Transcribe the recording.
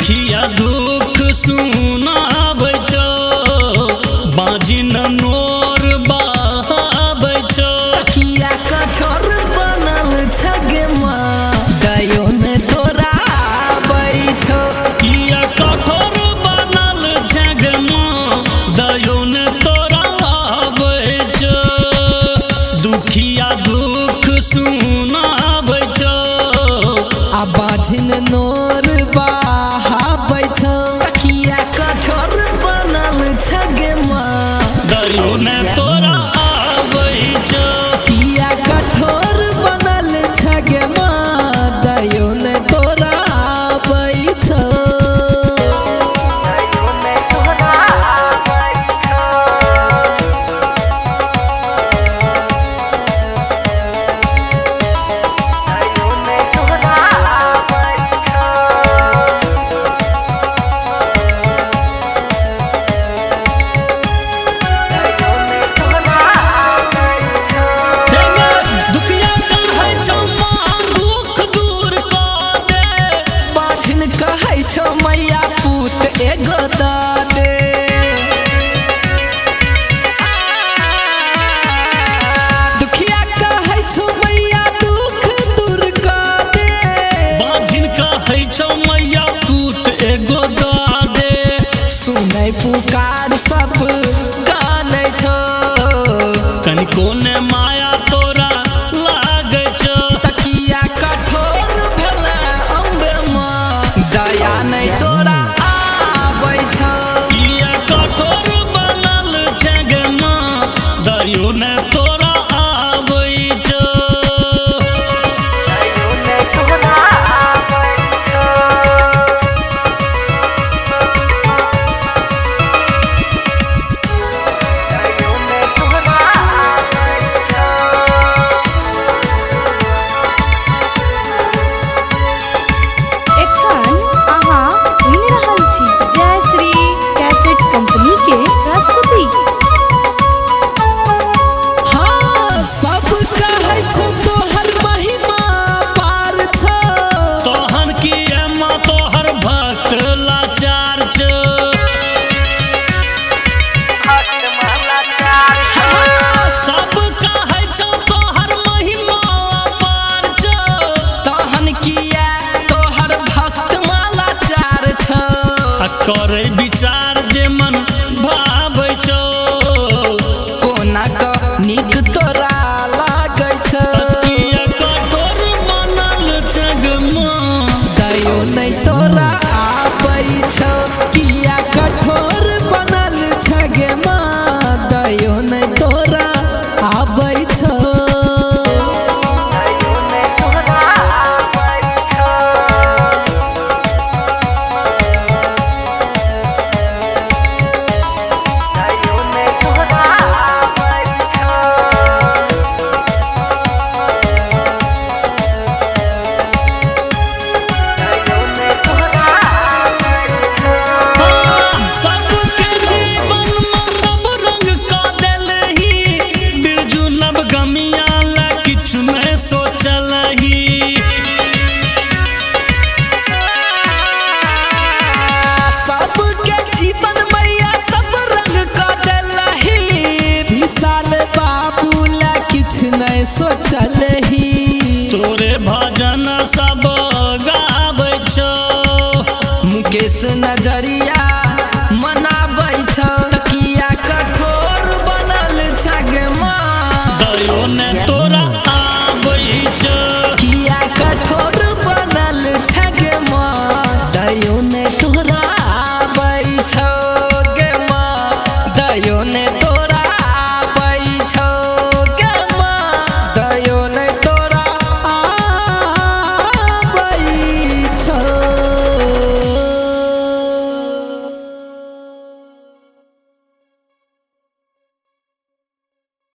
दुखिया दुख सुनाबै छौ, बाजिन नोर बहाबै छौ। किया कठोर बनल छ गे माँ, दयो ने तोरा आबै छौ। किया कठोर बनल छै गे माँ, दयो ने तोरा आबै छौ। दुखिया दुख सुनाबै छौ, आ बाझिन नोर बहाबै छौ। किया कठोर बनल छ गे माँ, दयो ने तोरा आबै छौ। किया कठोर बनल छ गे माँ, दयो ने तोरा आबै छौ। हे गे, दुखिया कहै छौ माँ दुख दूर कऽ दे। बाझिन कहै छौ मैया पूत एगो दऽ दे। दुखिया कहै छौ मैया दुख दूर कऽ दे। बाझिन कहै छौ मैया पूत एगो दऽ दे। सुनै पुकार सब कानै छौ, कनिको ने माया तोरा लागै छौ। तकिया कठोर भेलै अम्बे माँ, दया नै तोरा आबै छौ। किया कठोर बनल छै गे माँ, दयो ने तोरा आबै छौ। एखन अहाँ सुनि रहल छी जय श्री कैसेट कंपनी के प्रस्तुति। हाँ, सब कहै छौ तोहर महिमा पार छौ। तोहन किया माँ तोहर भक्त लाचार छौ। हाँ, सब कहै छौ तोहर महिमा अपार छौ। तहन किया तोहर भक्त माला चार छौ। आ करै विचार जे मन भाबै छौ। कोना क नीक तोरा लागै छौ। किया कठोर बनल छै गे माँ, दयो नै तोरा आबै छौ। किया कठोर बनल छ गे माँ, दयो नै तोरा आबै छौ। हाँ, सबके जीवन में सब रंग कऽ देलही। बिरजू नवगमिया ला किछु नहि सोचलही। सबके जीवन मैया सब रंग कऽ देलही। विशाल बाबू ला किछु नहि सोचलही। तोरे भजन सब गाबै छौ। मुकेश नजरिया मनाबै छौ। तकिया कठोर बनल छ गे माँ, दयो ने